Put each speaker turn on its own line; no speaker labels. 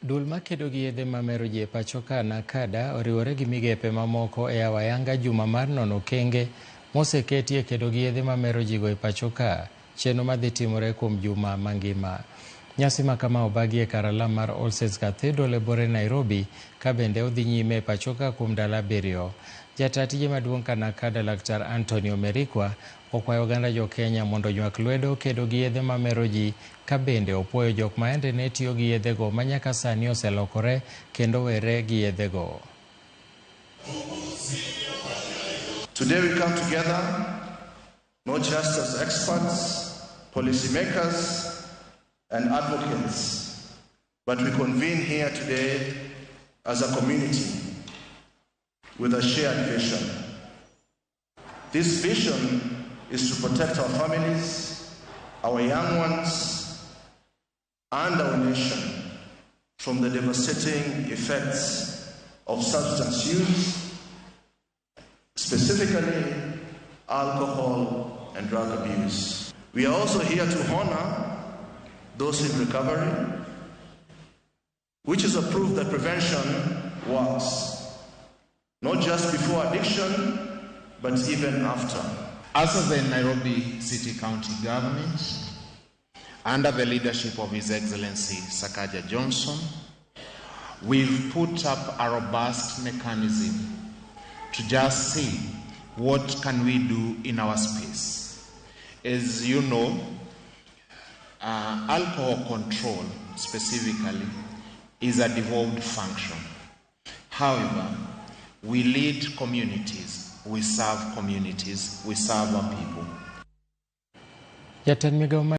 Duol makedo gi yedhe mamero ji e pacho ka NACADA oriwore gi migepe mamoko e yawo ayanga juma mar nono okenge moseketi e kedo gi yedhe mamero ji go e pacho ka, chenro madhi timore kuom juma mangima. Nyasi ma kama obagi e kar alam mar All Saints Cathedral e bore Nairobi ka bende odhi nyime e pacho ka kuom ndalo abiriyo. Jataa tije maduong' ka NACADA Laktar Anthony Omerikwa okwayo oganda jo Kenya mondo onywak lwedo kedo gi yedhe mamero ji ka bende opuoyo jok ma yande ne tiyo gi yedhego ma nyaka sani oselokore kendo were gi yedhego.
Today we come together not just as experts, policymakers, and advocates, but we convene here today as a community with a shared vision. This vision is to protect our families, our young ones, and our nation from the devastating effects of substance use, specifically alcohol and drug abuse. We are also here to honor those in recovery, which is a proof that prevention works, not just before addiction, but even after.
As of the Nairobi City County Government, under the leadership of His Excellency Sakaja Johnson, we've put up a robust mechanism to just see what can we do in our space. As you know, alcohol control specifically is a devolved function. However, we lead communities, we serve communities, we serve our people.
Jatend migao.